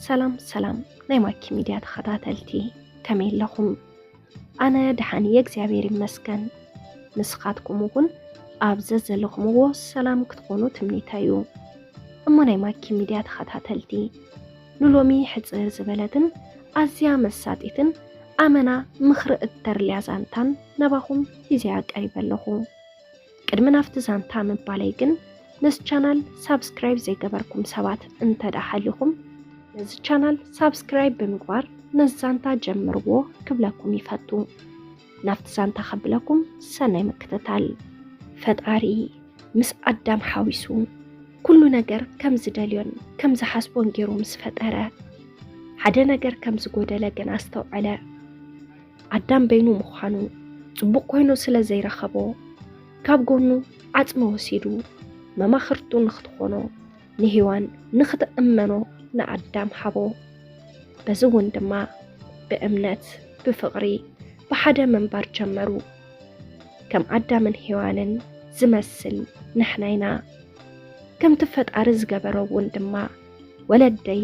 ሰላም ሰላም ናይ ማኪ ሚድያ ተኸታተልቲ፣ ከመይ ኣለኹም? ኣነ ደሓን እየ እግዚኣብሔር ይመስገን። ንስኻትኩም እውን ኣብ ዘዘለኹምዎ ሰላም ክትኾኑ ትምኒተይ እዩ። እሞ ናይ ማኪ ሚድያ ተኸታተልቲ፣ ንሎሚ ሕጽር ዝበለትን ኣዝያ መሳጢትን ኣመና ምኽሪ እተርልያ ዛንታን ነባኹም ሒዘያ ቀሪበ ኣለኹ። ቅድሚ ናብቲ ዛንታ ምባለይ ግን፣ ነዚ ቻናል ሳብስክራይብ ዘይገበርኩም ሰባት እንተ ደኣ ሃሊኹም፣ ነዚ ቻናል ሳብስክራይብ ብምግባር ነዚ ዛንታ ጀምርዎ ክብለኩም ይፈቱ። ናብቲ ዛንታ ከብለኩም ሰናይ ምክትታል። ፈጣሪ ምስ ኣዳም ሓዊሱ ኩሉ ነገር ከም ዝደልዮን ከም ዝሓስቦን ገይሩ ምስ ፈጠረ፣ ሓደ ነገር ከም ዝጎደለ ግን ኣስተውዐለ። ኣዳም በይኑ ምዃኑ ጽቡቕ ኮይኑ ስለ ዘይረኸቦ፣ ካብ ጎኑ ዓጽሚ ወሲዱ መማኽርቱ ንኽትኾኖ ንሄዋን ንኽትእመኖ ንኣዳም ሃቦ። በዚ እውን ድማ ብእምነት፣ ብፍቕሪ፣ ብሓደ ምንባር ጀመሩ። ከም ኣዳምን ሄዋንን ዝመስል ንሕና ኢና። ከምቲ ፈጣሪ ዝገበሮ እውን ድማ ወለደይ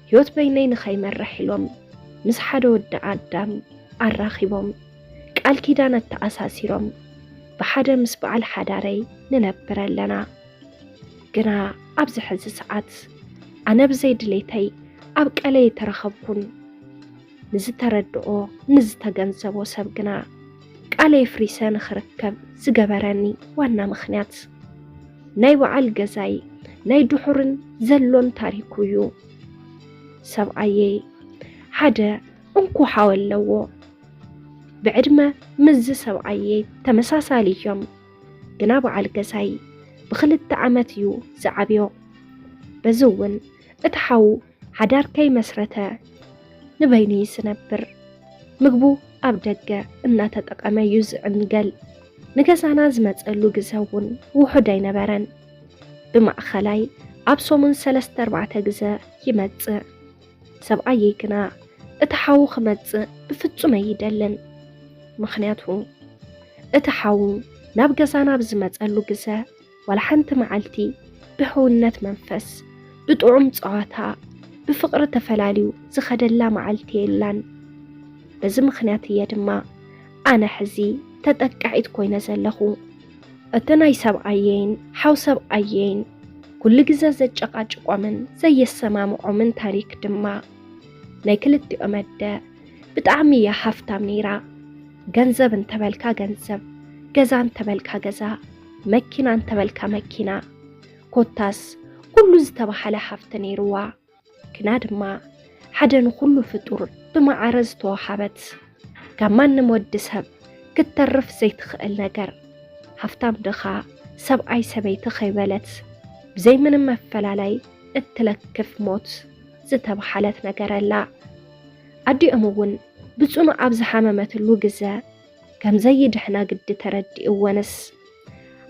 ህይወት በይነይ ንኸይመርሕ ኢሎም ምስ ሓደ ወዲ ኣዳም ኣራኺቦም ቃል ኪዳን ኣተኣሳሲሮም ብሓደ ምስ በዓል ሓዳረይ ንነብር ኣለና። ግና ኣብዚ ሕዚ ሰዓት ኣነ ብዘይ ድሌተይ ኣብ ቀለይ ኣይተረኸብኩን። ንዝተረድኦ ንዝተገንዘቦ ሰብ ግና ቃለይ ኣፍሪሰ ንኽርከብ ዝገበረኒ ዋና ምኽንያት ናይ በዓል ገዛይ ናይ ድሑርን ዘሎን ታሪኩ እዩ። ሰብኣየይ ሓደ እንኮ ሓው ኣለዎ። ብዕድመ ምስዚ ሰብኣየይ ተመሳሳሊ እዮም። ግና በዓል ገዛይ ብኽልተ ዓመት እዩ ዝዓብዮ። በዚ እውን እቲ ሓው ሓዳር ከይመስረተ ንበይኑ እዩ ዝነብር። ምግቡ ኣብ ደገ እናተጠቐመ እዩ ዝዕንገል። ንገዛና ዝመጸሉ ግዘ እውን ውሑድ ኣይነበረን። ብማእኸላይ ኣብ ሰሙን ሰለስተ ኣርባዕተ ግዘ ይመጽእ። ሰብኣየይ ግና እቲ ሓው ክመጽእ ብፍጹም ኣይደልን። ምኽንያቱ እቲ ሓው ናብ ገዛና ኣብ ዝመጸሉ ግዘ ዋላ ሓንቲ መዓልቲ ብሕውነት መንፈስ፣ ብጥዑም ጸዋታ፣ ብፍቕሪ ተፈላልዩ ዝኸደላ መዓልቲ የላን። በዚ ምኽንያት እየ ድማ ኣነ ሕዚ ተጠቃዒት ኮይነ ዘለኹ። እቲ ናይ ሰብኣየይን ሓው ሰብኣየይን ኩሉ ግዘ ዘጨቃጭቆምን ዘየሰማምዖምን ታሪክ ድማ ናይ ክልቲኦም ኣደ ብጣዕሚ እያ ሃፍታም ነይራ። ገንዘብ እንተበልካ ገንዘብ፣ ገዛ እንተበልካ ገዛ፣ መኪና እንተበልካ መኪና፣ ኮታስ ኩሉ ዝተባሃለ ሃፍቲ ነይርዋ። ግና ድማ ሓደ ንኹሉ ፍጡር ብማዕረ ዝተወሃበት፣ ካብ ማንም ወዲ ሰብ ክትተርፍ ዘይትኽእል ነገር፣ ሃፍታም ድኻ፣ ሰብኣይ ሰበይቲ ከይበለት ብዘይ ምንም መፈላላይ እትለክፍ ሞት ዝተባሃለት ነገር ኣላ። ኣዲኦም እውን ብጽኑዕ ኣብ ዝሓመመትሉ ግዘ ከም ዘይድሕና ግዲ ተረዲእወንስ፣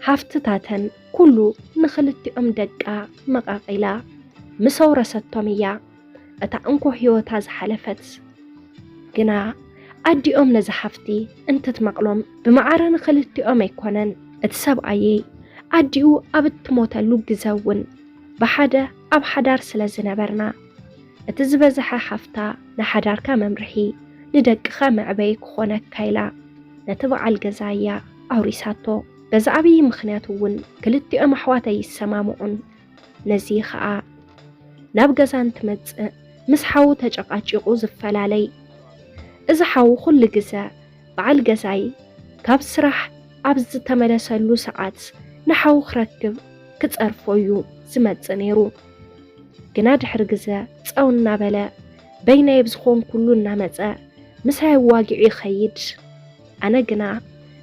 ሃፍትታተን ኩሉ ንኽልቲኦም ደቃ መቓቒላ ምስ ኣውረሰቶም እያ እታ እንኮ ህይወታ ዝሓለፈት። ግና ኣዲኦም ነዚ ሃፍቲ እንትትመቕሎም ብማዕረ ንኽልቲኦም ኣይኮነን። እቲ ሰብኣየይ ኣዲኡ ኣብ እትሞተሉ ግዘ እውን ብሓደ ኣብ ሓዳር ስለ ዝነበርና፣ እቲ ዝበዝሐ ሃፍታ ንሓዳርካ መምርሒ፣ ንደቅኻ መዕበዪ ክኾነካ ኢላ ነቲ በዓል ገዛ እያ ኣውሪሳቶ። በዚ ዓብዪ ምኽንያት እውን ክልቲኦም ኣሕዋት ኣይሰማምዑን። ነዚ ኸኣ ናብ ገዛ እንትመጽእ ምስ ሓዉ ተጨቃጪቁ ዝፈላለይ። እዚ ሓዉ ኩሉ ግዘ በዓል ገዛይ ካብ ስራሕ ኣብ ዝተመለሰሉ ሰዓት ንሓዉ ክረክብ ክጸርፎ እዩ ዝመጽእ ነይሩ። ግና ድሕሪ ግዘ ጸው እናበለ በይነይ ኣብ ዝኾንኩሉ እናመጸ ምሳይ ኣዋጊዑ ይኸይድ። ኣነ ግና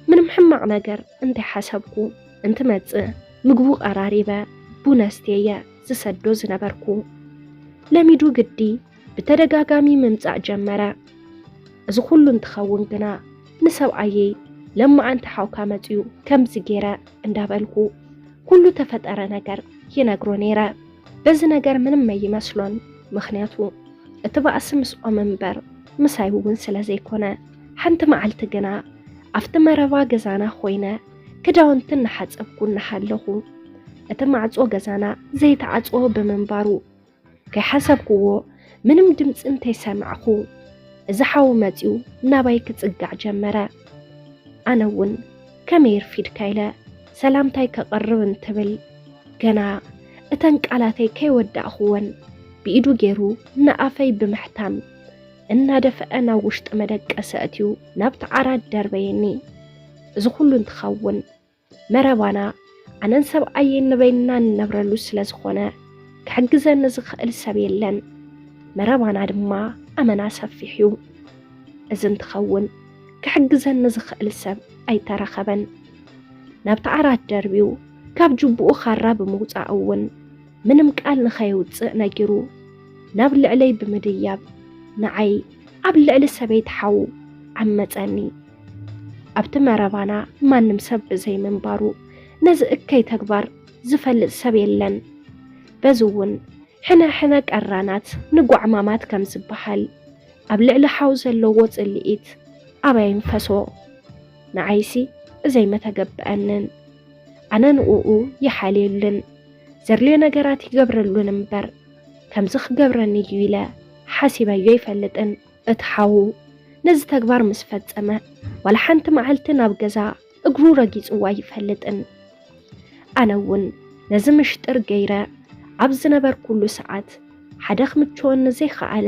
ምንም ሕማቕ ነገር እንተይሓሰብኩ እንትመጽእ ምግቡ ቀራሪበ ቡን ኣስትየየ ዝሰዶ ዝነበርኩ። ለሚዱ ግዲ ብተደጋጋሚ ምምጻእ ጀመረ። እዚ ኩሉ እንትኸውን ግና ንሰብኣየይ ለማዓንቲ ሓውካ መጽዩ ከምዚ ገይረ እንዳበልኩ ኩሉ ተፈጠረ ነገር ይነግሮ ነይረ። በዚ ነገር ምንም ኣይመስሎን፣ ምኽንያቱ እቲ ባእሲ ምስኦም እምበር ምሳይ እውን ስለ ዘይኮነ። ሓንቲ መዓልቲ ግና ኣብቲ መረባ ገዛና ኮይነ ክዳውንቲ እናሓጸብኩ እናሃለኹ እቲ ማዕጾ ገዛና ዘይተዓጽወ ብምንባሩ ከይሓሰብክዎ ምንም ድምፂ እንተይሰማዕኹ፣ እዚ ሓው መፂኡ ናባይ ክፅጋዕ ጀመረ። ኣነ እውን ከመይ ርፊድካ ኢለ ሰላምታይ ከቕርብ እንትብል፣ ገና እተን ቃላተይ ከይወዳእኽወን ብኢዱ ገይሩ ንኣፈይ ብምሕታም እናደፍአ ናብ ውሽጢ መደቀሲ ኣእትዩ ናብቲ ዓራት ደርበየኒ። እዚ ኩሉ እንትኸውን መረባና ኣነን ሰብኣየይን ንበይንና ንነብረሉ ስለ ዝኾነ ክሕግዘኒ ዝኽእል ሰብ የለን። መረባና ድማ ኣመና ሰፊሕ እዩ። እዚ እንትኸውን ክሕግዘኒ ዝኽእል ሰብ ኣይተረኸበን። ናብቲ ዓራት ደርብዩ ካብ ጅቡኡ ካራ ብምውፃእ እውን ምንም ቃል ንኸየውፅእ ነጊሩ ናብ ልዕለይ ብምድያብ ንዓይ ኣብ ልዕሊ ሰበይቲ ሓው ዓመፀኒ። ኣብቲ መረባና ማንም ሰብ ብዘይምንባሩ ነዚ እከይ ተግባር ዝፈልጥ ሰብ የለን። በዚ እውን ሕነ ሕነ ቀራናት ንጓዕማማት ከም ዝበሃል ኣብ ልዕሊ ሓው ዘለዎ ጽልኢት ኣበይ ይንፈሶ? ንዓይሲ እዘይ መተገብአንን። ኣነ ንኡኡ ይሓልየሉን ዘድልዮ ነገራት ይገብረሉን እምበር ከምዚ ክገብረኒ እዩ ኢለ ሓሲበዮ ኣይፈልጥን። እቲ ሓዉ ነዚ ተግባር ምስ ፈጸመ ዋላ ሓንቲ መዓልቲ ናብ ገዛ እግሩ ረጊጽዎ ኣይፈልጥን። ኣነ እውን ነዚ ምሽጥር ገይረ ኣብ ዝነበርኩሉ ሰዓት ሓደ ክምችወኒ ዘይከኣለ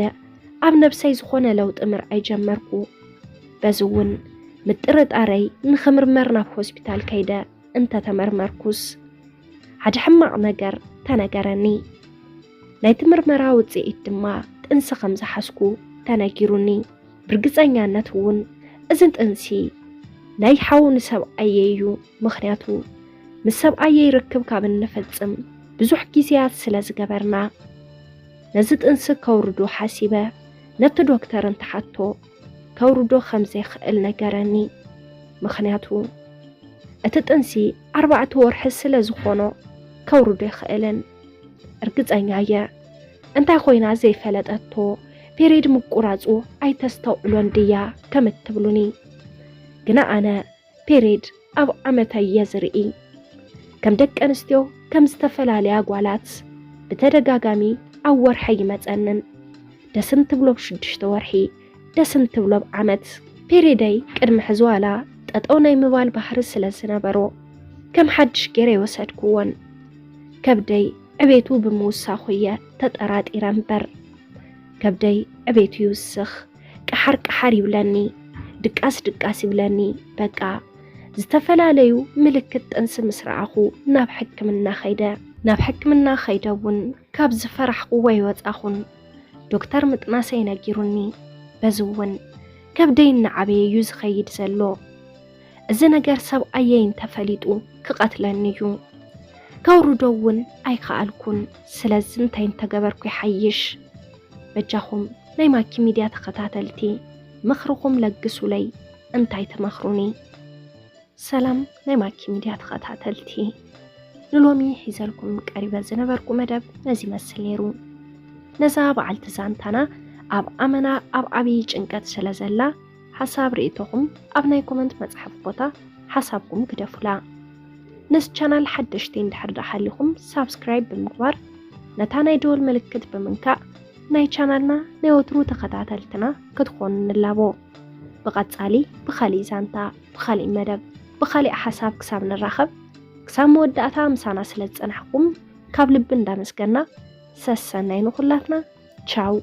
ኣብ ነብሰይ ዝኾነ ለውጢ ምርኣይ ጀመርኩ። በዚ እውን ምጥርጣረይ ንኽምርመር ናብ ሆስፒታል ከይደ እንተተመርመርኩስ ሓደ ሕማቕ ነገር ተነገረኒ። ናይቲ ምርመራ ውጽኢት ድማ ጥንሲ ከም ዝሓዝኩ ተነጊሩኒ። ብርግጸኛነት እውን እዚ ጥንሲ ናይ ሓው ንሰብኣየይ እዩ። ምኽንያቱ ምስ ሰብኣየይ ርክብ ካብ እንፍጽም ብዙሕ ግዜያት ስለ ዝገበርና። ነዚ ጥንሲ ከውርዶ ሓሲበ ነቲ ዶክተር እንትሓቶ ከውርዶ ከም ዘይኽእል ነገረኒ። ምኽንያቱ እቲ ጥንሲ ኣርባዕተ ወርሒ ስለ ዝኾኖ ከውርዶ ኣይኽእልን። እርግጸኛ እየ እንታይ ኮይና ዘይፈለጠቶ ፔሬድ ምቁራጹ ኣይተስተውዕሎን ድያ ከም እትብሉኒ። ግና ኣነ ፔሬድ ኣብ ዓመት እየ ዝርኢ። ከም ደቂ ኣንስትዮ ከም ዝተፈላለያ ጓላት ብተደጋጋሚ ኣብ ወርሒ ይመጸንን ደስን ትብሎ ብሽዱሽተ ወርሒ ደስን ትብሎ ብዓመት። ፔሬደይ ቅድሚ ሕዚ ዋላ ጠጠው ናይ ምባል ባህሪ ስለ ዝነበሮ ከም ሓድሽ ገይረ ይወሰድክዎን። ከብደይ ዕቤቱ ብምውሳኹ እየ ተጠራጢረ እምበር። ከብደይ ዕቤቱ ይውስኽ፣ ቀሓር ቀሓር ይብለኒ፣ ድቃስ ድቃስ ይብለኒ። በቃ ዝተፈላለዩ ምልክት ጥንሲ ምስ ረኣኹ ናብ ሕክምና ኸይደ። ናብ ሕክምና ኸይደ እውን ካብ ዝፈራሕክዎ ኣይወጻኹን። ዶክተር ምጥናሰይ ነጊሩኒ። በዚ እውን ከብደይ እናዓበየ እዩ ዝኸይድ ዘሎ። እዚ ነገር ሰብኣየይ እንተፈሊጡ ክቐትለኒ እዩ። ከውርዶ እውን ኣይከኣልኩን። ስለዚ እንታይ እንተገበርኩ ይሓይሽ? በጃኹም ናይ ማኪ ሚድያ ተኸታተልቲ ምኽርኹም ለግሱለይ። እንታይ ትመኽሩኒ? ሰላም ናይ ማኪ ሚድያ ተኸታተልቲ፣ ንሎሚ ሒዘልኩም ቀሪበ ዝነበርኩ መደብ ነዚ ይመስል ነይሩ። ነዛ በዓልቲ ዛንታና ኣብ ኣመና ኣብ ዓብዪ ጭንቀት ስለ ዘላ ሓሳብ ርእይቶኹም ኣብ ናይ ኮመንት መጽሓፍ ቦታ ሓሳብኩም ግደፉላ። ነዚ ቻናል ሓደሽቲ እንድሕር ደኣ ሃሊኹም ሳብስክራይብ ብምግባር ነታ ናይ ደወል ምልክት ብምንካእ ናይ ቻናልና ናይ ወትሩ ተኸታተልትና ክትኾኑ ንላቦ። ብቐጻሊ ብኻሊእ ዛንታ፣ ብኻሊእ መደብ፣ ብኻሊእ ሓሳብ ክሳብ ንራኸብ፣ ክሳብ መወዳእታ ምሳና ስለ ዝጸናሕኩም ካብ ልቢ እንዳመስገና፣ ሰሰናይ ንኹላትና። ቻው።